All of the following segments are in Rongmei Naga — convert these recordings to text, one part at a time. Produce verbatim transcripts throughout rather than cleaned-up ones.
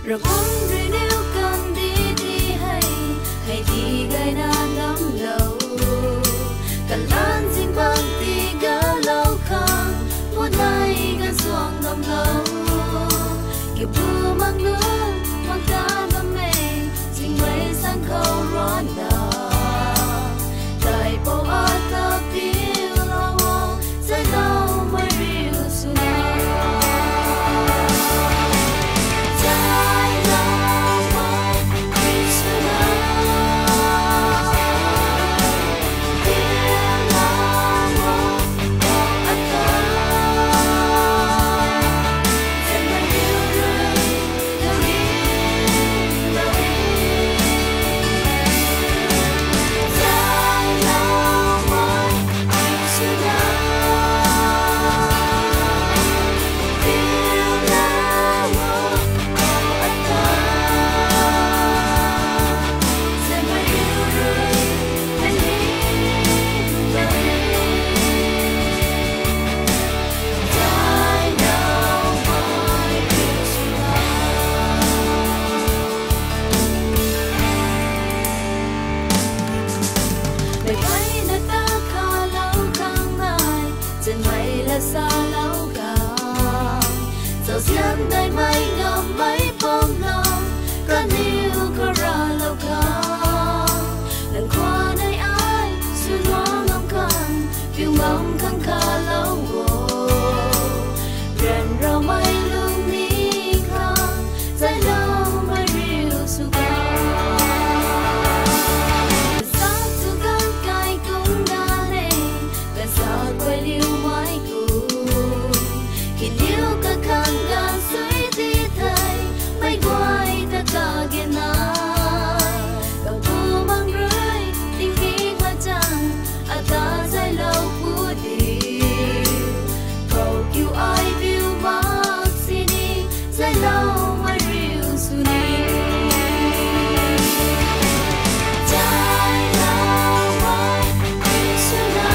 Ravguangc rui niw kandih ti hei, hei ti gayna damclou. Kalanv zingbangc ti galou khang, puanei ganvsuang damclou. Kapu mak nu, mak ta bam e, zingbei sang khou rana. Taipou ata piulou o, zayloumei riu swna. Meic guayna ta khalou khang nai, zinmei la salou khang. Zauzian daimei ngammei pamlou, kaniw karalou khang. Nang khwan nei ai, swluang ngam khang, piu ngam khang khalou o. Ryanramei lungning khang, zayloumei riu sw khang. Sa tu ganv kai kum ganv e, ganv sa guay liumei kum. Kiniw kakhang ganv sui ti thei, meic guay ta kagena. Kapu mang rui, tingmik machang, ata zaylou pu di. Khou kiu ai piu mak sini, zayloumei riu sw ni. Zayloumei riu sw na.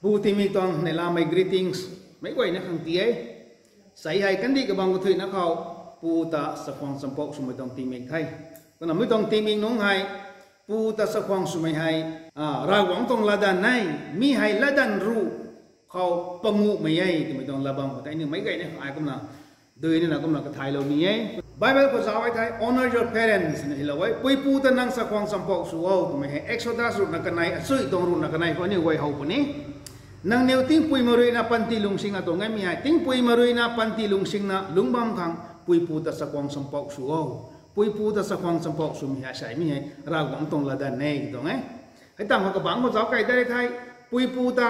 Pu tingmik tuang neilamei greetings meic guayna khang ti e. Sei hei kandih kabang kathuina khou, Pu ta chakhwang champouh swmei tuang tingmik the. Kumna mi tuang tingmik nungc hei, Pu ta chakhwang swmei hei, a, Ravguangc tuang latdanv e, mi hei latdanv ruh khou panguhmei e twmei tuang latbam khou tei aniu meic guayna khang ai kumna dui nina kumna kathaylou ni e. Bible khou zauc e thei, Honor your parents na hylou e. Puipu ta nang chakhwang champouh sw o twmei hei Exodus ruhna kanei, achui tuang ruhna kanei khou aniu guay how puni. Nangniw tingpuimei ruina panty lungsingna tuang e mi hei. Tingpuimei ruina panty lungsingna lungc bam khang puipu ta chakhwang champouh sw o. Puipu ta chakhwang champouh swmei hei sei mi hei Ravguangc tuang latdanv e tuang e. Hei tangv khou kabangc khou zauc kei de thei, puipu ta,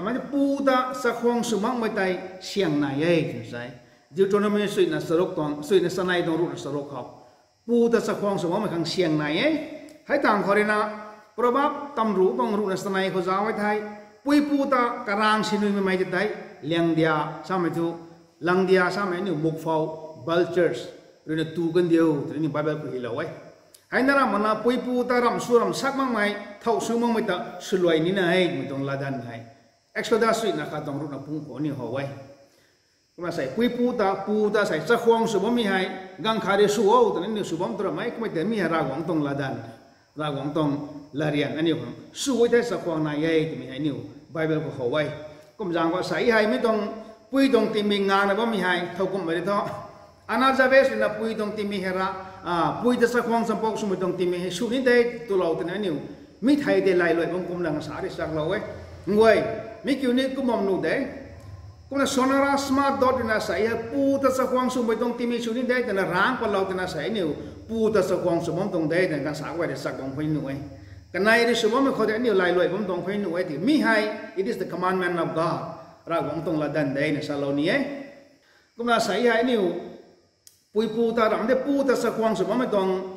mei pu ta chakhwang sw makmei tei syang nai e twna sa e. Deuteronomy suina charuk tuang, suina chanei tuang ruhna charuk khou, pu ta chakhwang sw makmei khang syang nai e. Hei tangv khou ruina, Proverb tamruh tuang ruhna chanei khou zauc e thei, puipu ta karang sinuimei mei ta tei, liangdia samei thu, langdia samei aniu mukphou, vultures ruina tu kandiu twna aniu Bible khou hylou e. Hei na ramh makna puipu ta ramh sw ramh sak makmei, thow sw makmei ta swluai nina e twmei tuang latdanv hei Exodus suina khat tuang ruhna pung khou aniu how e. Kumna sei puipu ta, pu ta sei chakhwang sw bammei hei, ganv khat rui sw o twna aniu sw bam tu ramh e, kummei tei mi hei Ravguangc tuang latdanv, Ravguangc tuang latryan aniu khang sw e thei chakhwang nai e twmei hei aniu Bible khou how e. Kum zaeng khou sei hei mi tuang pui tuang tingmik ngangna bammei hei thow kumhmei rui thu, Anna Jarvis ruina pui tuang tingmik hei ra, a, pui ta chakhwang champouh swmei tuang tingmik hei sw ni de twlou twna aniu Mi thei tei lailuai bam kumna ngasa ri chaklou e. Nguay, mi kiu ni kum bam nuh de. Kumna Sonara Smart Dodd rui na sa e, pu ta chakhwang swmei tuang tingmik sw ni de twna rangc patlou twna sa e, aniu pu ta chakhwang sw bam tuang de twna ganv sa guay rui chak bam khou nuh e. Kanei rui sw bammei khou tei aniu lailuai bam tuang khou nuh e ti. Mi hei, it is the commandment of God. Ravguangc tuang latdanv de na salou ni e. Kumna sa e hei aniu pui pu ta ram de pu ta chakhwang sw bammei tuang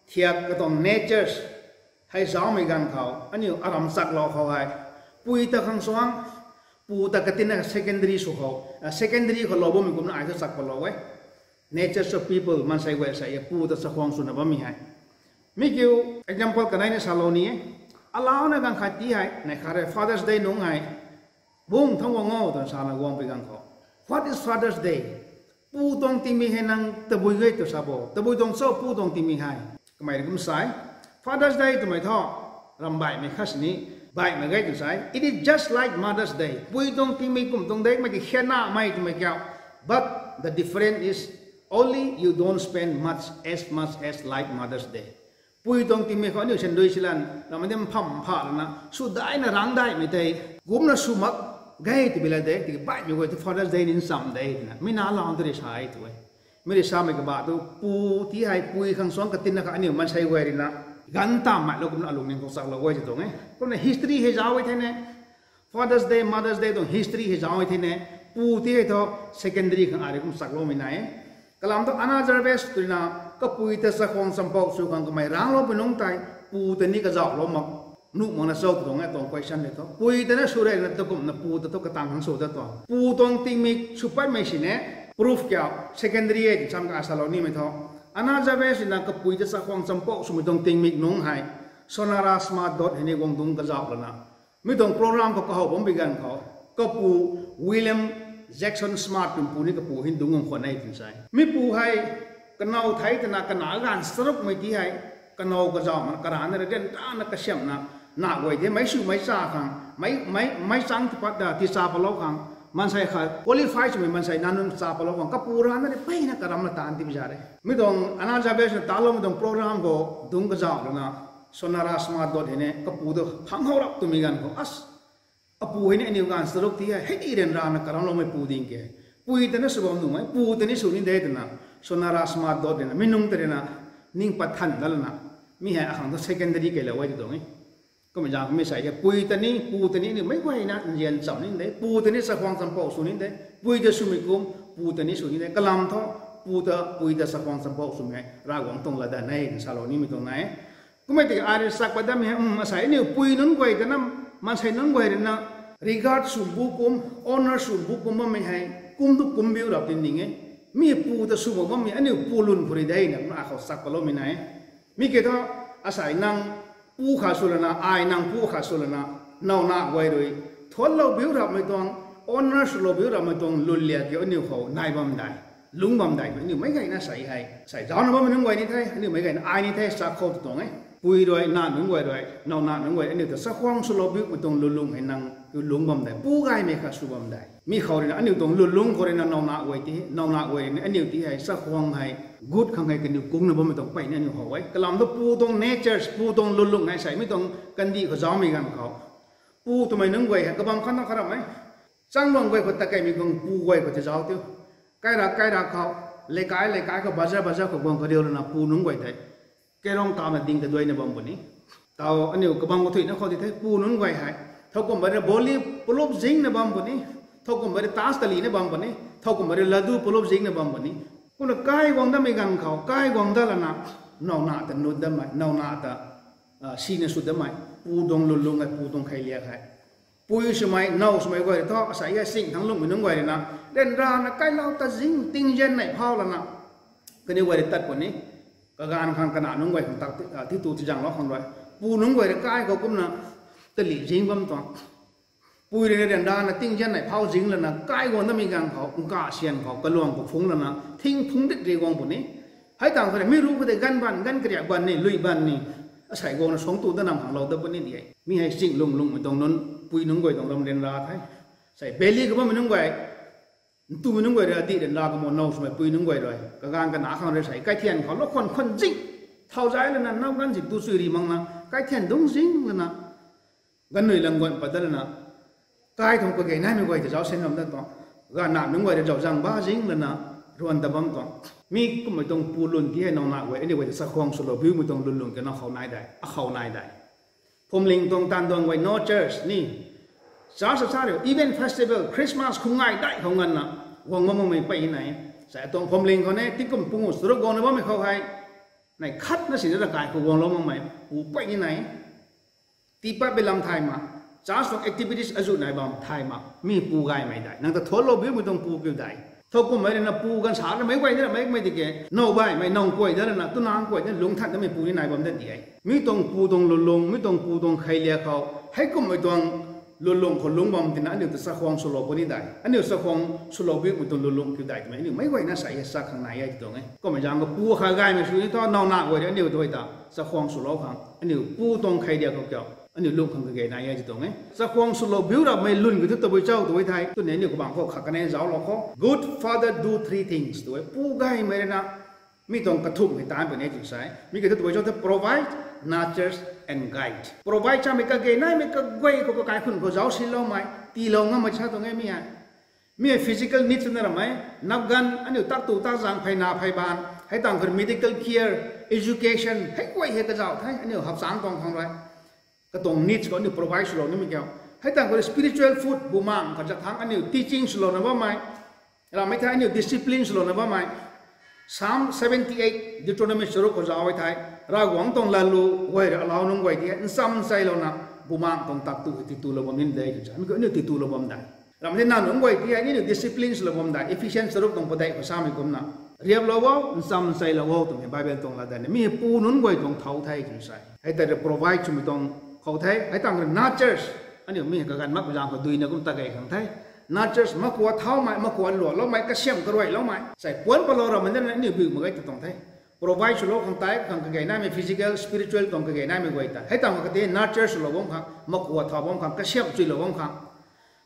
thiak katuang natures hei zaumei ganv khou aniu aram chaklou khou hei, pui ta khang suang, pu ta katinna secondary sw khou, secondary khou lou bammei kumna ai thu chak patlou e. Natures of people, maansei guay sa e pu ta chakhwang swna bammei hei. Mi kiu example kanei ni salou ni e. Alauna ganv khat ti hei nei khat rui Father's Day nungc hei, bung thang guang o twna sana guang pui ganv khou, what is Father's Day? Pu tuang tingmik hei nang tabui ge tw sa bo, tabui tuang cho pu tuang tingmik hei? Kamei rui kum sa e, Father's Day twmei thu ram baihmei khat sini baihmei ge tw sa e. It is just like Mother's Day. Pui tuang tingmik kum tuang de, mei ki khenamei twmei kiu. But the difference is only you don't spend much, as much as like Mother's Day. Pui tuang tingmik khou aniu sandui silan ramei de mpham pha lana sw daina rangc daihmei tei kumna sw mak ge twbi la de, tiki baihmei guay tu Father's Day ni ncham de twna mi na lau tw rui sa e tw e. Mi rui samei kaba tu pu ti hei pui khang suang katinna kha aniu maansei guay rui na ganv tammeilou kumna alungning khou chaklou guay ti tuang e. Kumna history hei zauc e thei ne, Father's Day, Mother's Day tuang history hei zauc e thei ne, pu ti hei thu secondary khang ai rui kum chakloumei nai e. Kalam thu Anna Jarvis twna kapui ta chakhwang champouh sw khang kamei rangclou pui nungc tei, pu ta ni kazauhlou mak, nuh mak na cho tw tuang e tuang question le thu. Pui ta na sw rey na takumna pu ta thu katang khang sw ta tuang. Pu tuang tingmik sw patmei sini proof kiu, secondary e ti cham ka salou nimei thu, Anna Jarvis na kapui ta chakhwang champouh swmei tuang tingmik nungc hei Sonara Smart Dodd hei ni guang dungc kazauh lana mi tuang program khou kahow bam bi ganv khou, kapu William Jackson Smart twmei pu ni kapu hei dungc guang khwan e twna sa e. Mi pu hei kanow thei twna kana ganv charukmei ti hei, kanow kazauh mana karana ryanrana kasiamhna, na guay de meic sw meic cha khang, meic, meic, meic chang tipat da ti cha palou khang, maansei khat qualify swmei maansei na nunc cha palou khang kapu rana rui peyna karamna taanv ti bi za re. Mi tuang Anna Jarvis na taloumei tuang program khou dungc kazauh lana Sonara Smart Dodd hei ni kapu tu phang how rap twmei ganv khou, as, apu hei ni aniu ganv charuk ti hei hei ni ryanrana karamloumei pu ding ke. Pui ta na sw bam nuh e, pu ta ni sw ni de twna Sonara Smart Dodd rui na mi nungc ta rui na ning pat than da lana, mi hei akhang thu secondary keylou e ti tuang e. Kummei zaeng mi sa e, pui ta ni pu ta ni aniu meic guayna nzian cham ni de, pu ta ni chakhwang champouh sw ni de, pui ta swmei kum pu ta ni sw ni de. Kalam thu pu ta, pui ta chakhwang champouh swmei Ravguangc tuang latdanv e twna salou nimei tuang nai e. Kummei tiki ai rui chak pat dammei hei, um, asei aniu pui nunc guay ta na, maansei nunc guay rui na regard sw bu kum, honor sw bu kum bammei hei kum tu kum biu rap tin ding e. Mi pu ta sw mak bammei aniu pu lun khou rui de na kumna akhou chak patloumei nai e. Mi ke thu, asei nang pu khat sw lana, ai nang pu khat sw lana, nowna guay rui thuanclou biu rapmei tuang, honor swlou biu rapmei tuang lwnliak kiu aniu khou nai bam dai, lungc bam dai, aniu meic gayna sei hei sei zaucna bammei nunc guay ni the, aniu meic gayna ai ni the, sa khou tu tuang e. Pui rui, na nunc guay rui, nowna nunc guay, aniu ta chakhwang swlou biumei tuang lwnlung hei nang kiu lungc bam dai, pu gaymei khat sw bam dai. Mi khou rui na aniu tuang lwnlung khou rui na nowna guay ti, nowna guay rui na aniu ti hei chakhwang hei gut khang hei kaniw kungna bammei tuang peyna aniu how e. Kalam thu pu tuang natures, pu tuang lwnlung hei sei mi tuang kandih khou zaumei ganv khou, pu twmei nunc guay hei kabam khatna kha ram e. Changguang guay khou takeimei guang pu guay khou ti zauc tiu. Kaira kaira khou, leikai leikai khou, bazar bazar khou guang kariu lana pu nunc guay tei keirong tamna ding ta duaina bam puni. Tau aniu kabam kathuina khou ti the pu nunc guay hei, thowkumhmei rui boli palup zingna bam puni, thowkumhmei rui tas talina bam puni, thowkumhmei rui ladu palup zingna bam puni. Kumna kai guang damei ganv khou, kai guang dat lana, nowna ta nut dammei, nowna ta, ah, sina sw dammei, pu tuang lwnlung hei, pu tuang kheiliak hei. Pui swmei, now swmei guay rui thu, asei hei sing thangc lungmei nunc guay rui na, ryanrana kailou ta zing tingzian nei phau lana, kaniw guay rui tat puni, kaganv khang kana nunc guay khang tak ti, ah, titu tizaenglou khang rui. Pu nunc guay rui kai khou kumna, tali zing bam tuang. Pui rui na ryanrana tingzian nei phau zing lana, kai guang damei ganv khou, nkasian khou, kaluang khou phungc lana, thing phungc dik ri guang puni. Hei tang khou rui, mi ru khou tei ganv ban, ganv kariak ban ni, lui ban ni, asei guangna suangc tu dat nam khanglou dat puni di e. Mi hei sing lung lungmei tuang nunc, pui nunc guay tuang ram ryanra the. Sei beli khou bammei nunc guay, ntumei nunc guay rui, adih ryanra kaman now swmei pui nunc guay rui, kaganv kana khang rui sei, kaithian khou, lou khwan khwan zing, thau zai lana, nau ganv si tu chui ri makna, Kaithian dungc zing lana, ganvnui lang guan pat dat lana, kai tuang kage naimei guay ta zauc sin ram dat tuang. Gana nunc guay ta zauc zang ba zing lana, ruan ta bam tuang. Mi kummei tuang pu lun ti hei nowna guay, aniu guay ta chakhwang swlou biumei tuang lun lung kina khou nai dai, akhou nai dai. Phuamling tuang taanv duang guay no church ni. Church sa riu, even festival, Christmas, khum ngai dai khou nganvna, guang bam makmei pey ni nai. Sa tuang phuamling khou ne, tingkum pungu swruk guangna bammei khou hei, nei khatna sina rakai khou guanglou makmei, pu pey ni nai. Tiipat beilam thay mak, church tuang activities azuh nai bam thay mak, mi pu gaymei dai. Nang ta thuanclou biumei tuang pu kiu dai. Thowkumhmei rui na pu ganv sa ramei guay ni ramei mei di ke, now baihmei, now kuay dat lana, tunang kuay dat lungcthan datmei pu ni nai bam dat di e. Mi tuang pu tuang lwnlung, mi tuang pu tuang kheiliak khou, heikumhmei tuang lwnlung khou lungc bam tina aniu ta chakhwang swlou puni dai. Aniu chakhwang swlou biumei tuang lwnlung kiu dai twmei aniu meic guayna sa e, sa khang nai e ti tuang e. Kummei zaeng khou pu kha gaymei sw ni thu, nowna guay rui aniu ta chakhwang swlou khang, aniu pu tuang kheiliak khou kiu, aniu lungc khang kage nai e ti tuang e. Chakhwang swlou biu ramei lun kiu thu tabui cho tw e thei, tuni aniu kabangc khou khat kanei zauclou khou, good father do three things tw e. Pu gaymei rui na mi tuang kathumh hei taanc puni e tw sa e. Mi kiu thu tabui cho the provide, nurtures and guide. Provide samei kage naimei kaguay khou kakaikhun khou zauc sinloumei, tiilou ngammei sa tuang e mi hei. Mi hei physical needs na ramei, napganv, aniu tak tu tak zaeng, pheyna pheybaanv, hei tangv khou medical care, education, hei guay hei kazauh the, aniu hapchangc tuang khang rui. Katuang needs khou aniu provide swlou nimei kiu. Hei tangv khou spiritual food, bumaengc kazat thangc aniu teaching swlouna bammei, ramei thei aniu discipline swlouna bammei. Psalm seventy eight, Deuteronomy charuk khou zauc e thei, Ravguangc tuang latlu guay rui alau nunc guay ti hei ncham cheilouna, bumaengc tuang tak tu hei titulou bam ni de tw sa. Mi kiu aniu titulou bam dai. Ramei thei nang nunc guay ti hei aniu discipline swlou bam dai. Ephesians charuk tuang padeih khou samei kumna, riaplou o, ncham cheilou o twmei Bible tuang latdanv ni. Mi hei pu nunc guay tuang thau the tw sa e. Hei tei rui provide swmei tuang khou the, hei tangv rui nurtures. Aniu mi hei kaganv makmei zaeng khou duina kum ta key khang the. Nurtures, makua thaumei, makua lualoumei, kasiamh karuailoumei. Sei puanc palou ramei na aniu biu mak ge tw tuang the. Provide swlou khang tei, khang kage naimei physical, spiritual tuang kage naimei guay ta. Hei tangv kati nurture swlou bam khang, makua thau bam khang, kasiamh chuilou bam khang.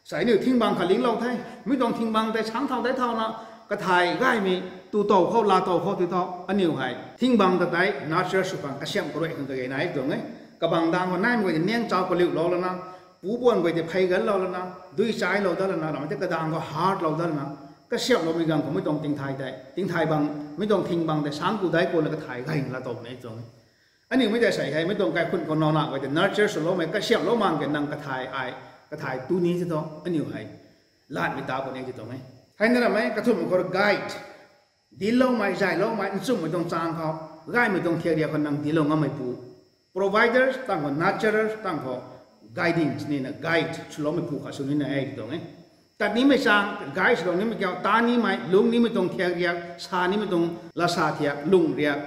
Sei aniu thingbang kha linglou the, mi tuang thingbang tei sangc thau tei thauna, kathai gaymei, tu tow khou, laa tow khou ti thu, aniu hei thingbang ta tei nurture sw khang, kasiamh karuai khang kage nai tuang e. Kabangc daeng khou naimei guay tei niang chau kaliulou lana, pu buan guay tei phey ganlou lana, dui chailou dat lana, ramei tei kadaeng khou hurtlou dat lana, kasiamhloumei ganv khou mi tuang tingthai tei, tingthai bang, mi tuang thingbang tei sangc ku dai kuna kathai gayna laa tow puni tuang e. Aniu mei tei sei hei, mi tuang kaikhun khou nowna guay tei nurture swloumei, kasiamhlou mak ge nang kathai ai, kathai tu ni ti thu, aniu hei latmei ta puni ti tuang e. Hei na ramei kathumh khou guide, dincloumei, zayloumei, nchumhmei tuang chaeng khou, gaymei tuang thiak riak khou nang dinclou ngammei pu. Providers tangv khou, nurturers tangv khou, guiding nina guide swloumei pu khat sw nina e ti tuang e. Tat nimei chaeng, guide swlou nimei kiu, ta nimei, lungc nimei tuang thiak riak, sa nimei tuang lasa thiak, lungh riak,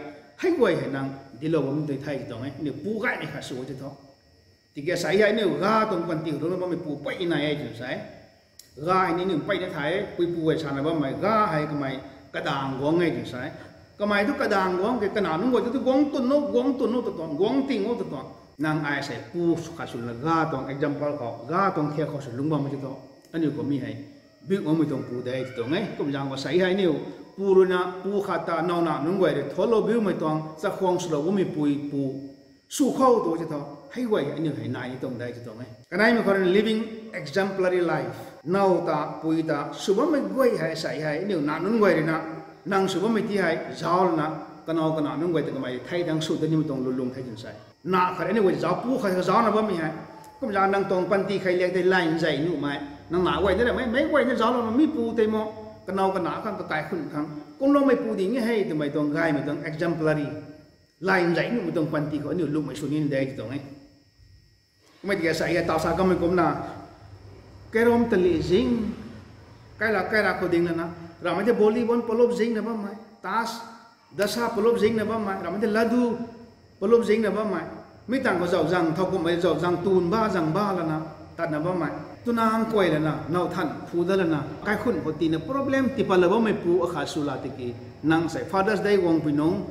hei guay hei nang dinclou bam ni tei the ti tuang e. Aniu pu gaymei khat sw ti thu, tiki sei hei aniu ga tuang panty khou lungcna bammei pu pey nai e tw sa e. Ga hei ni aniu peyna thay e, puipu guay sana bammei ga hei kamei kadaeng guang e tw sa e. Kamei thu kadaeng guang ke, kanac nunc guay thu, thu guang twn o, guang twn o tw tuang, guang ting o tw tuang. Nang ai sei pu khat swna ga tuang example khou, ga tuang thiak khou sw lungc bammei ti thu, aniu khou mi hei biu makmei tuang pu de ti tuang e. Kum zaeng khou sei hei aniu pu rui na, pu khat ta nowna nunc guay rui thuanclou biumei tuang, chakhwang swlou bammei pui pu sw khou tu ti thu, hei guay aniu hei nai ni tuang de ti tuang e. Kaneimei khou rui na living exemplary life. Now ta, pui ta sw bammei guay hei sei hei aniu nac nunc guay rui na, nang sw bammei ti hei zauc lana, kanow kanac nunc guay ta kamei thei dang sw dat nimei tuang lwnlung the tw sa e. Nac khat aniu guay zauc, pu khat kazaucna bammei hei, kum zaeng nang tuang panty kheiliak tei line zay nuhmei, nang nac guay ni ramei, meic guay ni zauclouna mi pu tei mo, kanow kanac khang, kakaikhun khang kumloumei pu ding e hei twmei tuang gaymei tuang exemplary, line zay nuhmei tuang panty khou aniu lungmei sw ni de ti tuang e. Kummei tiki sei hei taw sa kamei kumna, kairam tali zing, kaila kaira khou ding lana, ramei tei volleyball palup zingna bammei, tash, dasa palup zingna bammei, ramei tei laddu palup zingna bammei, mi tangv khou zauc zang, thowkumhmei zauc zang, tun ba zang ba lana tatna bammei, tunang kuay lana, now than phu dat lana, kaikhun khou tina problem tipatlou bammei pu akhat sw la tiki, nang sei Father's Day guangpui nungc,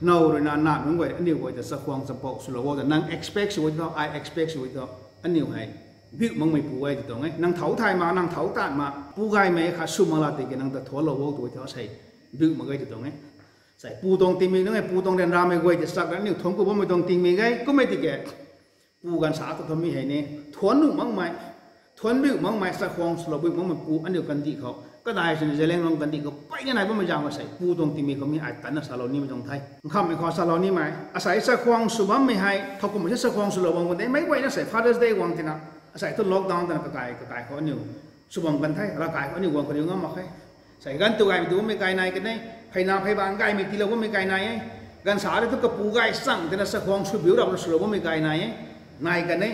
now rui na nac nunc guay, aniu guay ta chakhwang chapouk swlou o ta nang expect sw e tho, ai expect sw e tho, aniu hei biu makmei pu e ti tuang e. Nang thau thay mak, nang thau tat mak, pu gaymei khat sw mak la tiki nang ta thuanclou o tw e tho sei biu mak ge ti tuang e. Sei pu tuang tingmik nunc e, pu tuang ryanramei guay tei chak ra aniu thuanc ku bammei tuang tingmik e, kummei tiki pu ganv sa ta thumei hei ni, thuanc nuh makmei, thuanc biu makmei, chakhwang swlou biu makmei pu aniu kandih khou, kadai sini Zeliangrong kandih khou peyna nai bammei zaeng khou sei pu tuang tingmik khou mi ai tanna salou nimei tuang the. Nkhamhmei khou salou nimei, asei chakhwang sw bammei hei, thowkumhmei se chakhwang swlou bam kan de, meic guayna sei Father's Day guang tina, asei thu lockdown twna kakai kakai khou aniu sw bam kan the, ravkai khou aniu guang kariu ngam mak khe. Sei ganv tu gaymei tu bammei kai nai kan e, pheina pheibaanv gaymei tiilou bammei kai nai e. Ganv sa rui thu kapu gay chang tina chakhwang sw biu rap na swlou bammei kai nai e, nai kan e.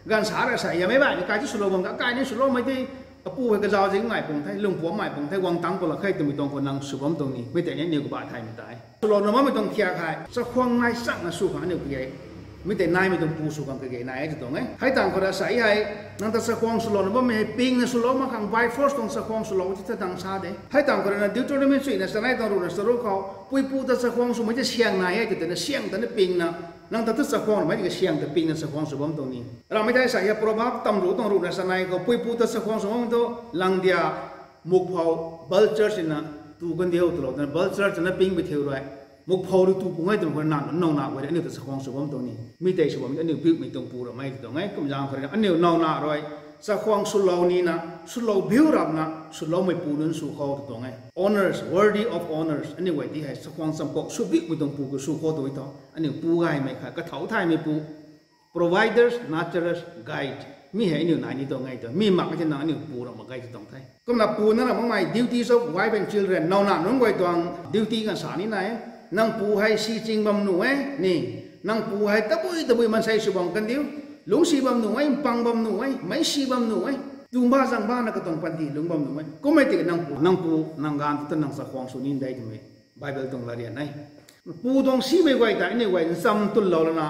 Ganv sa rui sei yamei baihmei kai tu swlou bam ka, kai ni swloumei tei, apu hei kazau zing ngai pung the, lungpuam mai pung the, guang tang pula khe twmei tuang khou nang sw bam tuang ni, mi tei ni aniu kabah thaymei tei swlou na bammei tuang thiak hei chakhwang nai changna sw khang aniu kage, mi tei naimei tuang pu sw khang kage nai e tw tuang e. Hei tang khou rui sei hei, nang ta chakhwang swlou na bammei hei pingna swlou mak khang by force tuang chakhwang swlou ti ta tang sa de. Hei tang khou rui na Deuteronomy chuina chanei tuang ruhna charuk khou, puipu ta chakhwang swmei tei siang nai e tw tei na siang ta na pingna, nang ta tu chakhwang mei tiki siang ta pingna chakhwang sw bam tuang ni. Ramei tei sei hei Proverb tamruh tuang ruhna chanei khou, puipu ta chakhwang sw bam tu langdia, mukphou, vulture sina, tu kandiu twlou twna vulture twna ping bi thiu rui, mukphou rui tu pung e twmei khou na, nowna guay rui aniu ta chakhwang sw bam tuang ni, mi tei sw bam aniu biumei tuang pu ramei tw tuang e. Kumzaeng khou rui aniu nowna rui chakhwang swlou nina, swlou biu rapna swloumei pu nunc sw khou tw tuang e. Honors, worthy of honors, aniu guay ti hei chakhwang champou sw biumei tuang pu khou sw khou tw e thu, aniu pu gaymei khat, kathau thaymei pu, providers, nurturers, guide, mi hei aniu nai ni tuang e tw, mi mak e thina aniu pu ram mak ge tw tuang the. Kumna pu na ram makmei duties of wife and children, nowna nunc guay tuang duty kan sa ni nai e. Nang pu hei si ching bam nuh e ni, nang pu hei tabui tabui maansei sw bam kandiu, lungcsi bam nuh e, mpang bam nuh e, meic si bam nuh e, tumba zangbana katuang panty lungc bam nuh e. Kummei tiki nang pu, nang pu, nang ganv tu ta nang chakhwang sw ni de twmei Bible tuang latryan e. Pu tuang simei guay ta aniu guay ncham tunlou lana,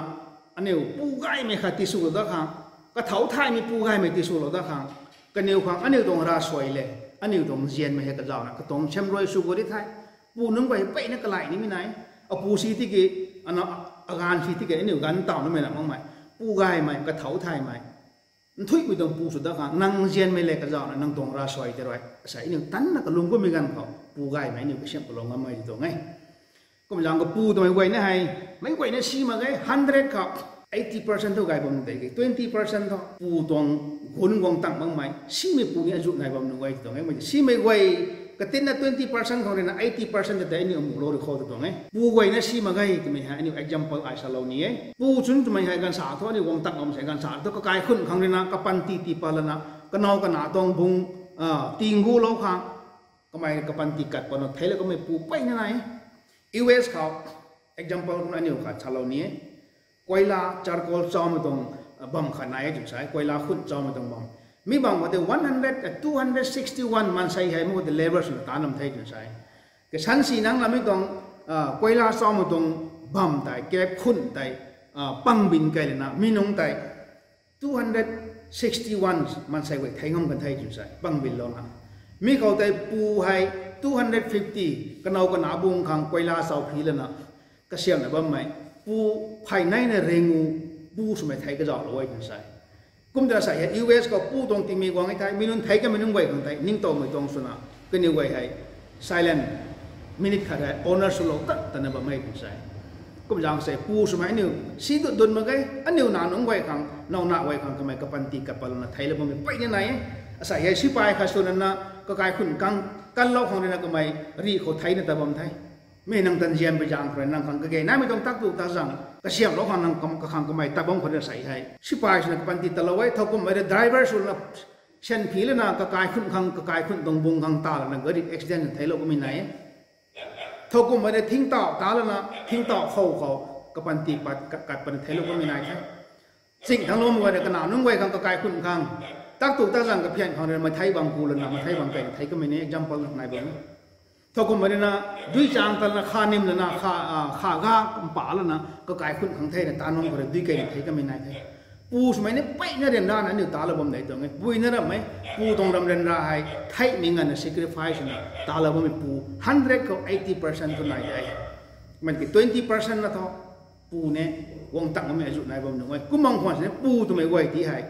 aniu pu gaymei khat tiswlou dat khang, kathau thaymei pu gaymei tiswlou dat khang, kaniw khang aniu tuang ravsuai le, aniu tuang nzianmei hei kazauhna katuang sem rui sw khou di the. Pu nunc guay peyna kalai nimei nai, apu si tiki, ana, aganv si tiki aniu ganv taw namei na makmei, pu gaymei, kathau thaymei, nthuihmei tuang pu sw dat khang, nang nzianmei le kazauhna nang tuang ravsuai tei rui asei aniu tanna kalung kummei ganv khou pu gaymei aniu kasiamh kalou ngammei tw tuang e. Kumzaeng khou pu twmei guay na hei, meic guayna si mak ge, hundred khou eighty percent thu gay bam tei ki, twenty percent thu pu tuang gun guang tang makmei, simei pu ni azuh nai bam nuh e tw tuang e. Mei simei guay katinna twenty percent khou rui na eighty percent ta tei aniu mulou rui khou tw tuang e. Pu guayna si mak ge twmei hei aniu example ai salou ni e. Pu chwn twmei hei ganv sa thu aniu guang tang bam sei, ganv sa thu kakai khun khang rui na kapanty tii pat lana, kanow kana tuang bung, tinggu lou khang, kamei kapanty kat patna theilou kamei pu peyna nai e. U S khou example kumna aniu khat salou ni e. Koila, charcoal chaumei tuang bam khat nai e twn sa e, koila khun chaumei tuang bam. Mi bam khou tei one hundred, two hundred sixty one maansei hei mi khou tei labour swna taanv lam the twn sa e. Kasansi nang lamei tuang, koila chaumei tuang bam tei, kap khun tei, pangbin kei lana mi nunc tei two hundred sixty one maansei guay thei ngam kan the twn sa e, pangbinlouna. Mi khou tei pu hei two hundred fifty, kanow kana bung khang koila chau phi lana kasiamhna bammei pu phey neina ringu pu swmei thei kazauhlou e twn sa e. Kum twna sa hei U S khou pu tuang tingmik guang e thei, mi nunc thei kamei nunc guay khang tei ningtowmei tuang swna, kaniw guay hei silent minute khat hei honor swlou tat tana bam e twn sa e. Kumzaeng sei pu swmei aniu si dut dun mak ge, aniu na nunc guay khang, nowna guay khang kamei kapanty kat patlouna theilou bammei peyna nai e. Asei hei sipai khat swna na kakai khun khang kanlou khang rui na kamei rih khou theina ta bam the. Mi nang tanzian pui zaeng khou rui nang khang kage naimei tuang tak tu ta zaeng kasiamhlou khang nang kakhang kamei tat bam khou rui asei hei sipai swna kapanty tatlou e. Thowkumhmei rui driver swna syan phi lana kakai khun khang, kakai khun tuang bung khang ta lana gari accident theilou kamei nai e. Thowkumhmei rui thingtauh ta lana thingtauh khou khou kapanty pat kat, kat patna theilou kamei nai the. Ching thangc lou mak guay rui kana nunc guay khang kakai khun khang, tak tu ta zaeng kaphian khang rui mathei bang ku lana mathei bang keyna thei kamei ni example nai bam e. Thowkumhmei rui na dui chang ta lana kha nim lana kha, kha ga mpa lana kakai khun khang theina ta nunc khou rui dui keyna thei kamei nai the. Pu swmei ni peyna ryanrana aniu talou bam de tuang e. Pui na rammei, pu tuang ram ryanra hei theihmei nganvna sacrifice na talou bammei pu hundred khou eighty percent thu nai de. Man ki twenty percent na thu pu ni guang tang bammei azuh nai bam nunc e. Kum bang khwan sini pu twmei guay ti hei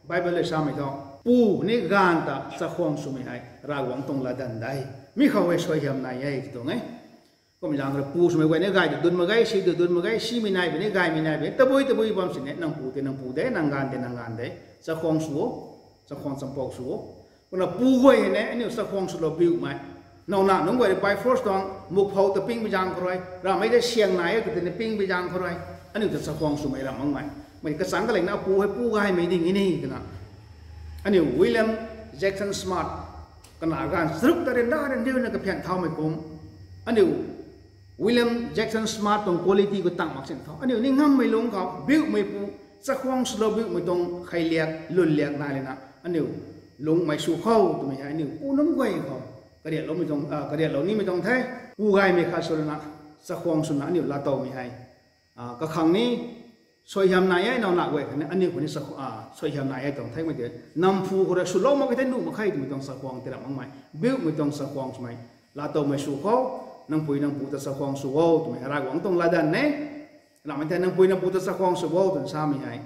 Bible le samei thu, pu ni ganv ta chakhwang swmei hei Ravguangc tuang latdanv de. Mi khou hei suaihiam nai e tw tuang e. Kum zaeng rui pu swmei guay ni gay tu dun mak ge, si tu dun mak ge, simei nai puni, gaymei nai puni, tabui tabui bam sini nang pu tei nang pu de, nang ganv tei nang ganv de, chakhwang sw o, chakhwang champou sw o. Kumna pu guay hei ni aniu chakhwang swlou biumei, nowna nunc guay rui by force tuang mukphou ta pingmei zaeng khou rui, ramei tei siang nai e tw tini pingmei zaeng khou rui, aniu ta chakhwang swmei ram makmei, mei kachang kalingna pu hei pu gaymei ding ni twna, aniu William Jackson Smart, kana ganv charuk ta ryanra ryanriuna kaphian thaumei kum, aniu William Jackson Smart tuang quality khou tang mak sin tho, aniu ni ngammei lungc khou biumeipu, chakhwang swlou biumei tuang kheiliak lwnliak nai lana aniu lungcmei sw khou twmei hei aniu pu nunc guay khou kariatlou nimei tuang the. Pu gaymei khat sw lana chakhwang swna aniu laatowmei hei kakhang ni suaihiam nai e, nowna guay khatni aniu khou ni suaihiam nai e tuang themei tei, namphu khou rui swlou mak khe the, nuh mak khe twmei tuang chakhwang tei ram makmei, biumei tuang chakhwang swmei, laatowmei sw khou, nang pui nang pu ta chakhwang sw o twmei Ravguangc tuang latdanv e. Ramei tei nang pui nang pu ta chakhwang sw o twna samei hei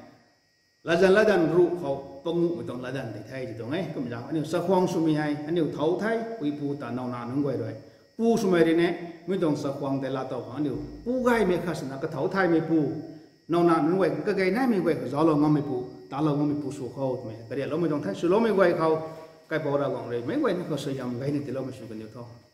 latzan latdanv ruh khou panguhmei tuang latdanv tei the ti tuang e. Kum zaeng aniu chakhwang swmei hei aniu thau the, puipu ta nowna nunc guay rui, pu swmei rui ni mi tuang chakhwang tei laatow khang aniu pu gaymei khat swna kathau thaymeipu, nowna nunc guay kagay naimei guay khou zauclou ngammeipu, talou ngammeipu sw khou twmei kariatloumei tuang the. Swloumei guay khou, kaipouc Ravguangc rui meic guay ni khou suaihiam gayna tiiloumei sw kaniw tho.